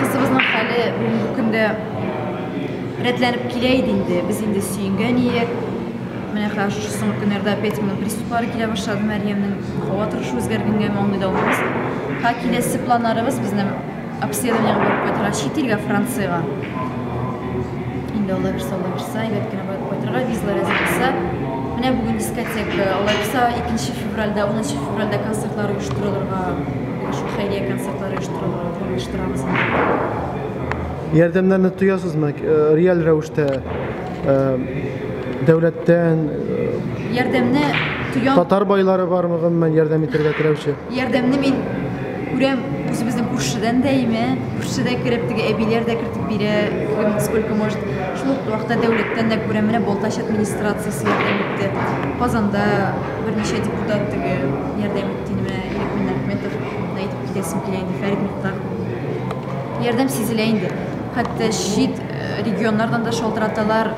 Кызыбызның хәле бүгенге көндә рәтләнеп килә иде инде. Без инде сөенгән идек. Менә хәзер шушы соңгы көннәрдә опять моның приступлары килә башлады Мәрьямнең. Һава торышы үзгәргәнгәме, аңлый да алмыйбыз. Ха, киләсе планнарыбыз безнең обследованиега барып кайтырга, чит илгә, Франциягә. Инде Алла бирсә, Алла бирсә, әйбәт кенә барып кайтырга, визалар әзер булса. Менә бүген дискотека, Алла бирсә, 2 февральдә, 10 февральдә концертлар оештырылырга, шул хәйрия концертлары оештырылырга планлаштырабыз инде. Ярдәмнәрне тоясызмы? Реаль рәвештә дәүләттән Ярдәмне тоям. Татар байлары бармы гомумән ярдәм итәргә теләүче? Ярдәмне мин күрәм үзебезнең күршедән дә име, күршедә кереп теге әбиләр дә кертеп бирә, кем сколько может. Шул ук вакытта дәүләттән дә күрәм, менә Балтач администрациясе ярдәм итте. Казанда берничә депутат теге ярдәм итте инде, менә Ирек Миннәхметов әйтеп китәсем килә инде, Фәрит Мифтахов. Ярдәм сизелә инде. Хәтта чит регионнардан да шалтыраталар.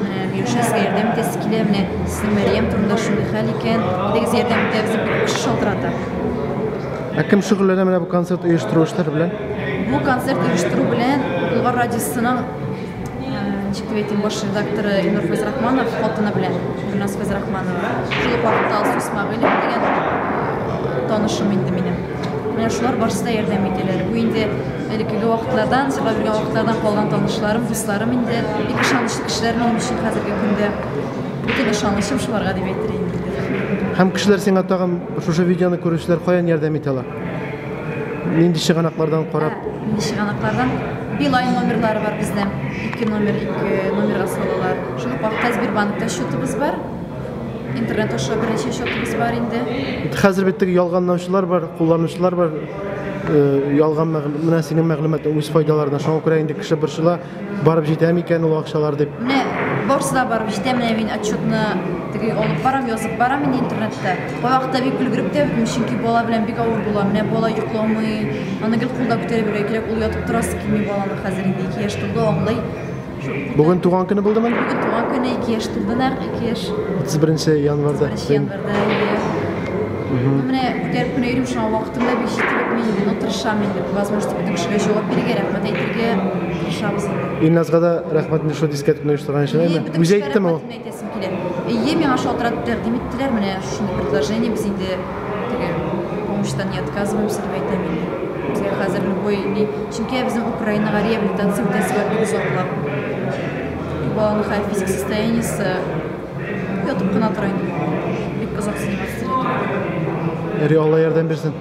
Менә Миләүшә, сезгә ярдәм итәсе килә, менә сезнең Мәрьям турында шундый хәл икән, әйдәгез ярдәм итәбез дип бик күп кеше шалтырата. Ә кем шөгыльләнә менә бу концерт оештыру эшләре белән? Бу концерт оештыру белән Болгар радиосының, ничек дип әйтим, баш редакторы Илнур Фәйзрахманов хатыны белән, Гөлназ Фәйзрахманова. Шул ук вакытта Алсу Исмәгыйлева дигән танышым инде минем. Менә шулар барысы да ярдәм итәләр. Бу инде элеккеге вакытлардан, җырлап йөргән вакытлардан калган танышларым, дусларым инде. Бик ышанычлы кешеләр минем өчен хәзерге көндә. Бөтен ышанычым шуларга дип әйтер идем инде. Һәм кешеләр сиңа тагын шушы видеоны күрүчеләр каян ярдәм итә ала? Нинди чыганаклардан карап? Нинди чыганаклардан? Билайн номерлары бар бездә. Ике номер, ике номерга салалар. Шул ук вакытта Сбербанкта счетыбыз бар. Интернет аша берничә счетыбыз бар инде. Хәзер бит теге ялганлаучылар бар, кулланучылар бар. Ялган менә синең мәгълүматны үз файдаларына. Шуңа күрә инде кеше борчыла, барып җитә микән ул акчалар дип. Менә барысы да барып җитә, менә мин отчетны теге алып барам, язып барам инде интернетта. Кайвакытта бик өлгереп тә бетмим, чөнки бала белән бик авыр була. Менә бала йокламый, аны гел кулда күтәреп йөрергә кирәк, ул ятып торасы килми баланы хәзер инде 2 яшь тулды, аңлый. Бүген туган көне булдымы? Бүген туган көне, 2 яшь тулды нәкъ, 2 яшь. 31 январьда. 31 январьда, әйе. Менә күтәреп кенә йөрим, шуңа вакытым да бик җитеп бетми инде, но тырышам инде, по возможности бөтен кешегә җавап бирергә, рәхмәт әйтергә тырышабыз инде. Илназга да рәхмәт инде шул дискотеканы оештырган өчен, әйеме? Бөтен Үзе кешегә әйттеме ул? рәхмәтемне әйтәсем килә. Әйе, миңа шалтыратып тәкъдим иттеләр, менә шундый предложение, без инде теге помощьтан не отказываемся дип әйтәм инде. Безгә хәзер любой ни, чөнки безнең Украинага реабилитация үтәсе бар бик озаклап. Баланың хәл физик состояниесе ятып кына тора инде. Бик озак заниматься итәргә кирәк. Әри, Алла ярдәм бирсен.